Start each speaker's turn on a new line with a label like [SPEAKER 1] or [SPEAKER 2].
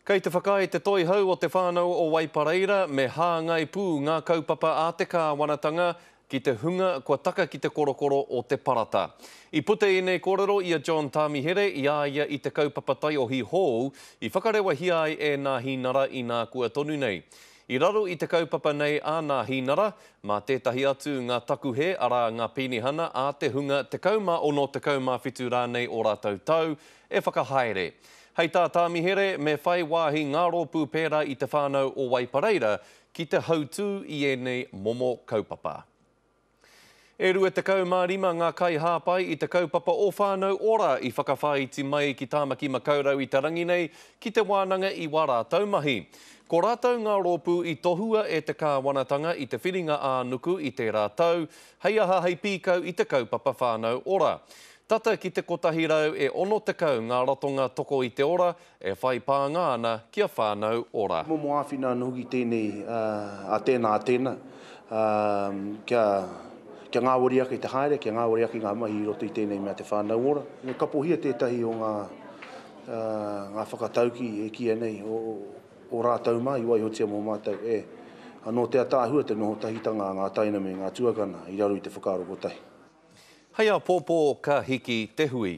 [SPEAKER 1] Kei te whakaae te Toihau o Te Whānau o Waipareira me hāngai pū ngā kaupapa a te kāwanatanga ki te hunga kua taka ki te korokoro o te parata. I puta ēnei kōrero i a John Tāmihere i a ia i te kaupapa taiohi hou i whakarewahia ai e Nāhinara inākua tonu nei. I raro i te kaupapa nei a Nāhinara, mā tētahi atu ngā takuhe, arā, ngā penihana a te hunga 16, 17 rānei o rātou tau, e whakahaere. Hei tā Tāmihere, me whai wāhi ngā rōpū pērā i Te Whānau o Waipareira ki te hautū i ēnei momo kaupapa. E 25 ngā kaihāpai i te kaupapa o Whānau Ora i whakawhāiti mai ki Tāmaki Makaurau i te rangi nei ki te wānanga i wā rātou mahi. Ko rātou ngā rōpū i tohua e te kāwanatanga i te whiringa ā-nuku i tērā tau, hei aha hei pīkau i te kaupapa Whānau Ora. Tata ki te 100 e 60 ngā ratonga toko i te ora e whai pānga ana ki a Whānau Ora.
[SPEAKER 2] He momo āwhina anō hoki tēnei a tēnā, a tēnā, kia, kia ngāwari ake te haere, kia ngāwari ake ngā mahi i roto i tēnei mea te Whānau Ora. Me kapohia tētahi o ngā, ngā whakataukī e kīia nei o, o rātou mā i waihotia mō mātou, e, anō te ataahua te noho tahitanga a ngā taina me ngā tuakana i raro i te whakaaro kotahi.
[SPEAKER 1] Hei āpōpō ka hiki te hui.